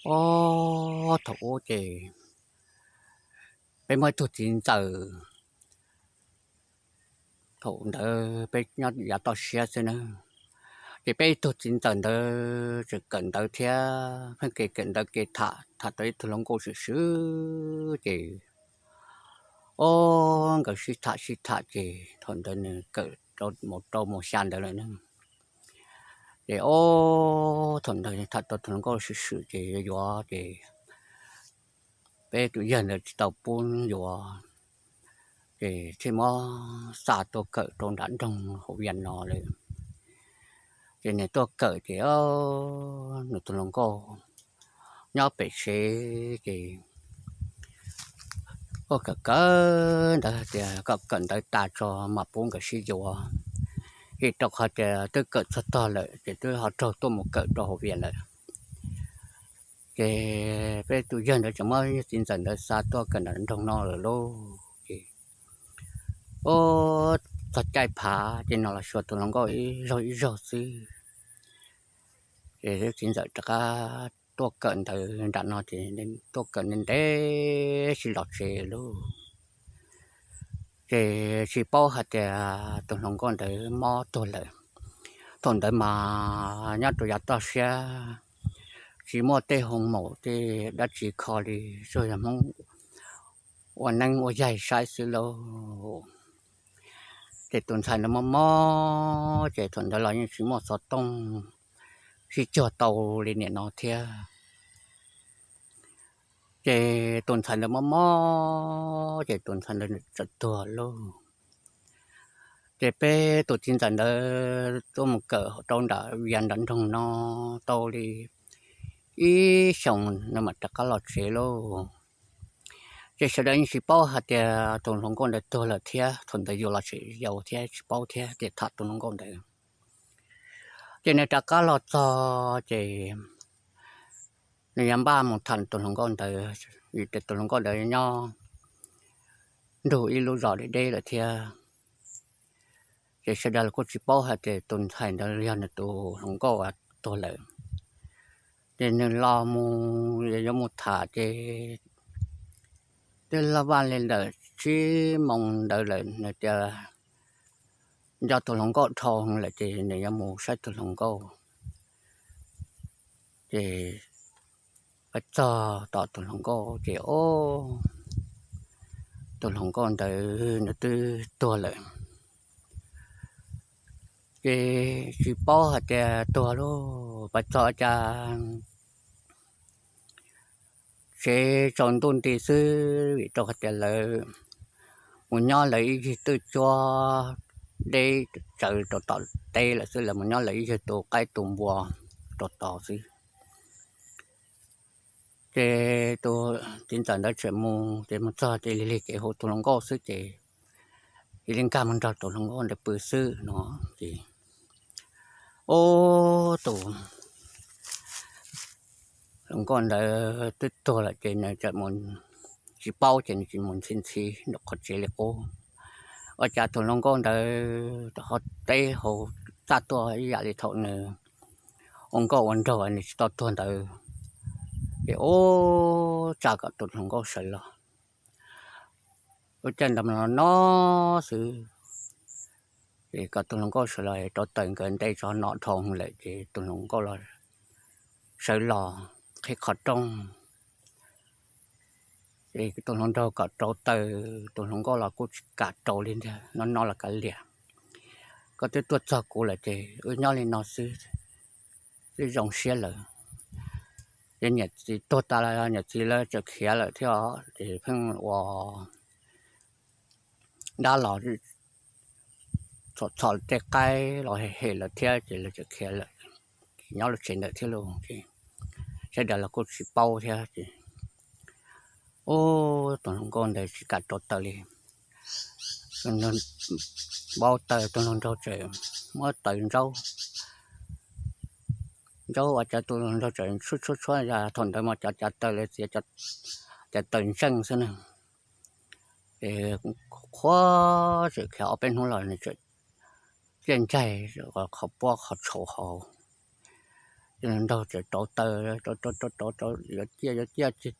Ob thaum ub ces peb muaj ib tug txiv ntxawm, thaum ntawd peb nyob yav toj siab xwb na, ces peb ib tug txiv ntxawm ntawd tseem kawm ntawv thiab, pheej kev kawm ntawv kev tham tham tau ib tug hluas nkauj swm swm ces, ob, nkawd sib tham sib tham ces thaum ntawd nws kawm mus rau mus xya ntawd lawm ne. Ces ob, thaum ntawd tham tau tus hluas nkauj swm swm ces yuav yuav ces peb tus yawg ntawd tsis tau pub yuav, ces thiaj muab xa tuaj kawm rau nram nroog hauv Vias no lawm. Ces nws tuaj kawm ces ob, nws tus hluas nkauj nyob pem tsev ces ua kawm kawm ntawv tias kom kawm ntawv tas tso mam pub nkawd sib yuav, vim rau qhov tias twb kawm txog tog lawm ces twb ho raug tuaj mus kawm rau hauv Vias lawm. Ces peb tus yawg ntawd tseem muab txiv ntxawm ntawd xa tuaj kawm nram nroog no lawm lauj. Ces ob, txog caij phav ces no los xyuas tus hluas nkauj ib zaug ib zaug xwb. Ces txiv ntxawm rov qab tuaj kawm ntawv nram no ces tuaj kawm ntev ntev tsis los tsev lauj. Ces tsis paub hais tias tus hluas nkauj ntawd mob tuag lawm. Thaum ntawd mas nyob rau yav toj siab tsis muaj tej hoo maum tej dab tsi kho li, tsuas yog Hmoob ua neeb ua yaig saib xwb lauj. Ces tus ntxhais ntawd mob mob ces thaum ntawd los yeej tsis muaj xov tooj sib cuag tau li nim no thiab. Ces tus ntxhais ntawd mob mob ces tus ntxhais ntawd txawm tuag lauj. Ces peb tus txiv ntxawm ntawd tuaj mus kawm rau nram Vias nram nroog no tau li ib xyoos nws mam rov qab los tsev lauj. Ces sawv daws yeej tsis paub hais tias tus hluas nkauj ntawd tuag lawm thiab, thaum ntawd yus los tsev yau thiab tsis paub thiab ces tham tus hluas nkauj ntawd. Ces nws rov qab los txog ces nws yuav npaj mus tham tus hluas nkauj ntawd, vim tias tus hluas nkauj ntawd nyob nrug ib lub zos deb deb lawm thiab. Ces sawv daws los kuj tsis paub hais tias tus ntxhais ntawd yog nws tus hluas nkauj tuag lawm. Ces nws los mus yuav mus tham ces twb laj vaj li ntawm tsib moos ntawd lawm nws tias nco tus hluas nkauj dhau lawm ces nws yuav mus saib tus hluas nkauj. Ces pab txog tom tus hluas nkauj ces ob, tus hluas nkauj ntawd nws twb tuag lawm. Ces tsis paub hais tias tuag lauj, pab txog cas tsev tsaus ntuj nti xwb vim rau qhov tias lawv mus nyob lawv ib yig twj cuab deb tsawv rau tom teb lawm xwb, lawv mus nyob lawv ib yig tu qaib tu npua rau tod xwb. Ces tus txiv ntxawm ntawd tseem mus ces mus txog ces lig lig kev hu tus hluas nkauj xwb ces cia li nkag mus nrog tus hluas nkauj ntawd pw xwb no. Ces ob, tus hluas nkauj ntawd twb tuag lawm ces nws tseem mus tsis paub ces nws tsis mus ntxhi ntxhi nraum qhov tsev li qub. Ua cas tus hluas nkauj ntawd rau qhov teb hauv txaj tuaj ib yam li thaum nws ua nkauj ua nraug nws tsis tau tuag ntawd. Ces ob, tsa kom tus hluas nkauj sawv los, ua caij ntawd no no xwb. Ces kom tus hluas nkauj sawv los rau taws nkawd nte tso no dhau lawm ces tus hluas nkauj los sawv los qhib qhov rooj. Ces tus hluas nraug kom rau taws, tus hluas nkauj los kuj tsis kam rau li ntag, no no los kav liam. Koj twb tuaj txog kuv lawm ces wb nyob li no xwb twb zoo siab lawm. Ces niam txiv tuag tas lawm, niam txiv lawv tseem khiav lawm thiab os, ces pheej ua dab los txhom txhom tej qaib los hem hem lawm thiab ces lawv tseem khiav lawm, nyob lub tsev ntawd thiab lauj. Ces sawv daws los kuj tsis paub thiab ces ub, tus hluas nkauj ntawd tsis kam rau taws li. Npau taws tus hluas nraug tseem muab taws ntsaub, ntsaub ua cas tus hluas nraug tseem tshuab tshuab tshuab, thaum ntawd mas cov cav taws lawv txiav cov taws ntseej xwb na. Ces qhuav tseem khiav ob peb hnub los nws tseem ciaj ncaig qhov puab qhov tshauv hauv. Nraug txawm rauv taws, rauv rauv rauv rauv, yuav ciaj yuav ciaj,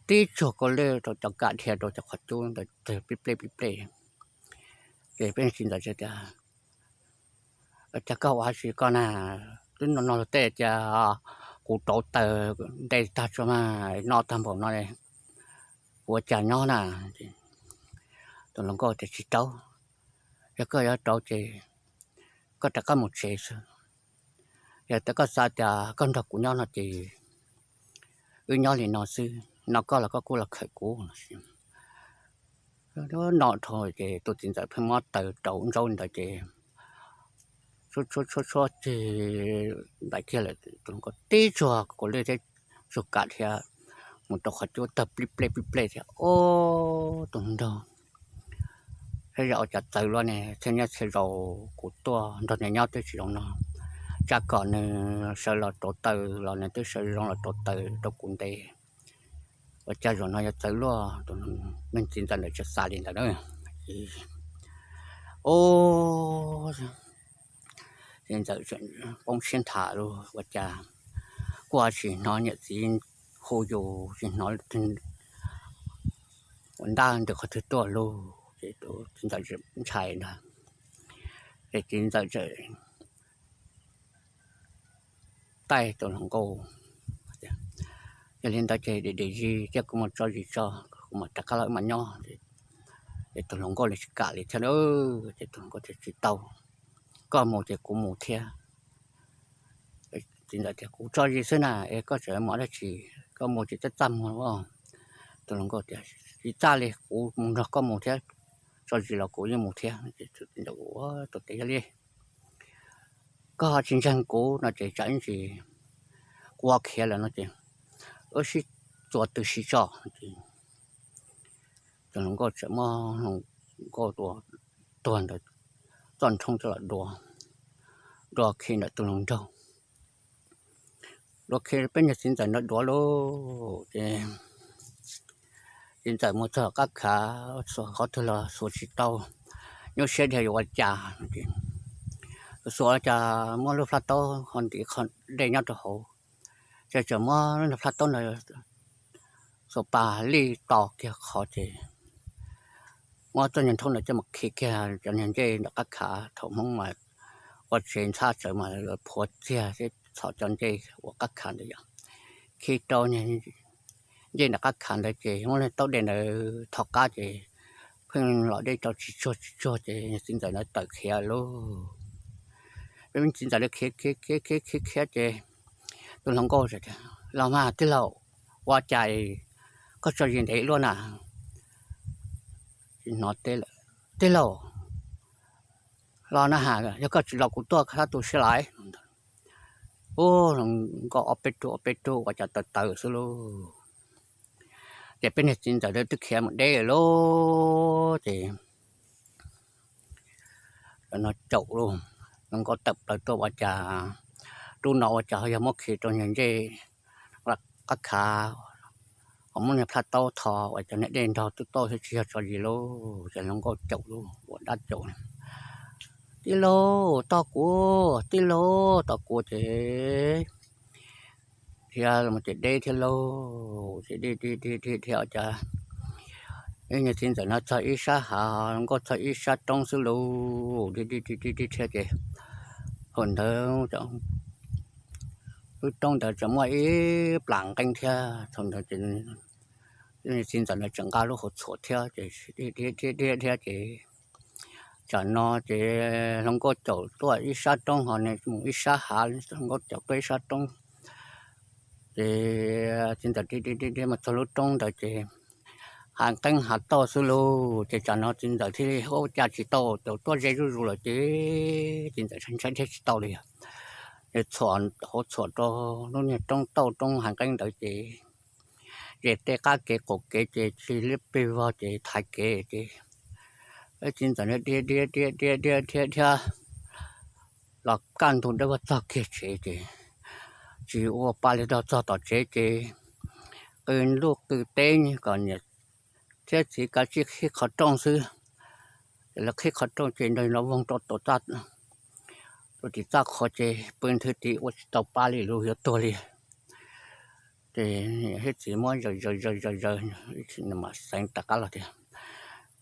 tib tsuag kua lwj rau cov kam dhia rau cov qhov cub ntawd tawg pib plej pib plej. Ces peb txiv ntxawm tias, Cas koj ua dab tsi koj na? Twb no no luag tej tias kuv rauv taws nte tag tso mas noj tag npaum no, kuv ua cas nyob na? Tus hluas nkauj tias, Tsis rauv, yog koj yuav rauv ces koj rov qab mus tsev xwb. Yog tias koj xav tias koj nrog kuv nyob no ces wb nyob li no xwb, no koj los koj kuj los khawm kuv. No dhau ces tus txiv ntxawm pheej muab taws rauv ntsaub ntawd ces tshuab tshuab tshuab tshuab ces nplaim kiag lawm, tus hluas nkauj tib tsuag kua lwj thiab tsuag kam dhia mus rau qhov cub tawg plij plej plij plej thiab. Ob tug nraug, Saib yog ua cas txawv luaj ne, txhia niaj txhia zaus kuv tuaj nrog nws nyob twb tsis zoo no, tsam kom nws sawv los rauv taws los nws twb sawv zoo los rauv taws rau kuv nte, ua cas zaum no yuav txawv luaj. Tus me txiv ntxawm ntawd tseem xav li ntawd na. Ub, txiv ntxawm poob siab nthav lug, ua cas kuj tsis hnov niam txiv hu yus, tsis hnov ua ntab ntws qhov twg tuaj lug, ces tus txiv ntxawm ntshai ntag. Ces txiv ntxawm txawm taij tus hluas nkauj, Yog li ntawd ces dim dim zis thiab kuv mus tso zis tso, kuv mam rov qab los wb mam nyob. Ces tus hluas nkauj li tsis kam li thiab lauj, ces tus hluas nkauj tias, Tsis tau, koj mus ces kuv mus thiab. Txiv ntxawm tias, Kuv tso zis xwb na, es koj tseem mus dab tsi? Koj mus ces txaj txaj muag. Tus hluas nkauj tias, Tsis txaj li, kuv mus nrog koj mus thiab, tso zis los kuv yeej mus thiab. Txiv ntxawm ua tus tias, Yog li koj ho tsis ntseeg kuv no ces tsam ib ntsis kuv ho khiav lawm no ces wb sib txuas tw si tso. Ces tus hluas nkauj txawm muab hluas nkauj tua tuag ntawd txoj nrhoob coj los dua, dua khi ntawm tus hluas nraug, dua khi peb niag txiv ntxawm ntawd duav lauj. Ces txiv ntxawm mus txog qab khav, xuas qhov twg los xuas tsis tau, nyuaj siab dhia yuav ua cas. Xuas ua cas muaj lub plhaub taub ho ntim qho dej nyob rau hauv, ces txawm muab lub plhaub taub ntawd xuas pas lij to kiag qhov ces muab txoj niag nrhoob ntawd coj mus khi kiag cov niag ncej nram qab khav. Thaum Hmoob mas ua tsev ntxhab txawv mas lawv phuav txiag thiab txhom cov ncej uas qab khav ntawd yom, khi rau ncej nram qab khav ntawd ces muab niag taub dej ntawd tho qab ces pheej los dej rau tsis tsuag tsis tsuag ces txiv ntxawm ntawd tawm khiav lauj. Peb txiv ntxawm ntawd khiav khiav khiav khiav khiav khiav ces tus hluas nkauj tias, Los mas tij laug, ua cas koj tso zis ntev luaj na? Hnov, Tij laug, los na has, yog koj tsis los kuv tuaj sab tu siab lawm. Ub, hluas nkauj ob peb rub ob peb rub ua cas tawv tawv xwb lauj. Ces peb niag txiv ntxawm twb khiav mus deb lawm lauj. Ces no caum lauj, hluas nkauj tawm plaws tuaj ua cas rub no ua cas ho yog muab khi rau niag ncej qab khav, ho muab niag plhaub taub tho ua cov niag dej nrog twb tauj thiab tsis yog tso zis lauj. Ces hluas nkauj caum lauj, ua dab caum, Tij laug, tos kuv, tij laug, tos kuv. Ces dhia los ces deb thiab lauj, ces dhia dhia dhia dhia ua cas ib niag txiv ntxawm no txog ib sab hav, hluas nkauj txog ib sab roob xwb lauj. Dhia dhia dhia dhia dhia ces thaum ntawd lub roob ntawd tseem muaj ib plam nqeeb thiab. Thaum ntawd ces txiv ntxawm ntawd tseem nqa lub hauv txhuam thiab ces dhia dhia dhia dhia ces tsam no ces hluas nkauj caum tuaj ib sab roob ho nws mus ib sab hav, hluas nkauj caum tuaj ib sab roob. Ces txiv ntxawm dhia dhia dhia dhia mus txog lub roob ntawd ces hav nqeeb hav tauj xwb lauj. Ces tsam no txiv ntxawm thiaj li ua cas tsis tau, caum tuaj ze zuj zus lawm ces txiv ntxawm ntshai ntshai dhia tsis tau li. Ces txhuam hauv txhuam rau lub niag roob tauj roob hav nqeeb ntawd ces ze tej qab kev qaum kev ces tsis liab plig vog ces thaiv kev ces txiv ntxawm dhia dhia dhia dhia dhia dhia dhia dhia los kaj ntug dawb vog txog kiag tsev ces tsis ua pa li rau txog tom tsev ces qw ntuj qw teb kom niam thiab txiv kav tsij qhib qhov rooj xwb. Ces lawv qhib qhov rooj ces nrog nrov voog rau tom txaj, Tus tim txaj qhov ces pw nthwv tid ua tsis tau pa li lawm, yuav tuag li. Ces niam thiab txiv muab zaws zaws zaws zaws zaws, nws mam xeev rov qab los tias,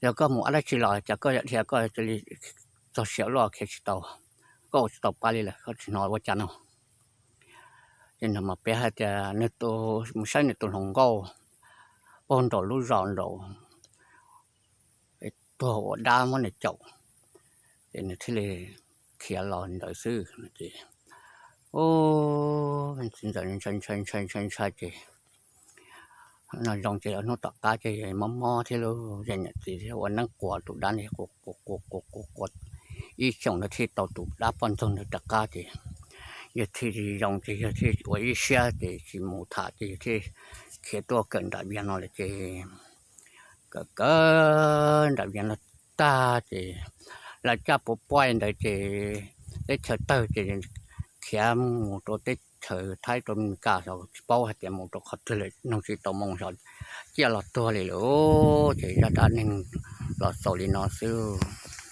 yog koj mus ua dab tsi los cas koj yuav dhia koj cia li txog siav luaj khiav tsis tau, koj ua tsis tau pa li lawm, koj tsis hnov ua cas no. Ces nws mam piav hais tias nws mus saib nws tus hluas nkauj puag nraum lub zos nraud tuag ua dab muab nws caum, ces nws thiaj li khiav los ntawd xwb no ces, ub, ntxhais ntxawm ntshai ntshai ntshai ntshai ntshai ces, no zoo ces hnub tom qab ces mob mob thiab lauj, ces niam txiv thiaj ua neeb quas tus dab ntawd, quas quas quas quas quas quas ib xyoos ntawd thiaj tau tus dab poj ntxoog ntawd rov qab ces yawg thiaj zoo ces yawg thiaj ua ib siab ces tsis mus tham ces yawg thiaj khiav tuaj kawm nram Vias no lawm ces kawm kawm nram Vias no tag ces lawv caj puav puaj ntawd ces teb chaws tawg ces khiav mus rau teb chaws Thaib rau Meskas, tsis paub hais tias mus rau qhov twg lawm, nug tsis tau moo, ciaj los tuag li lawm ces zaj dab neeg los xaus li no xwb.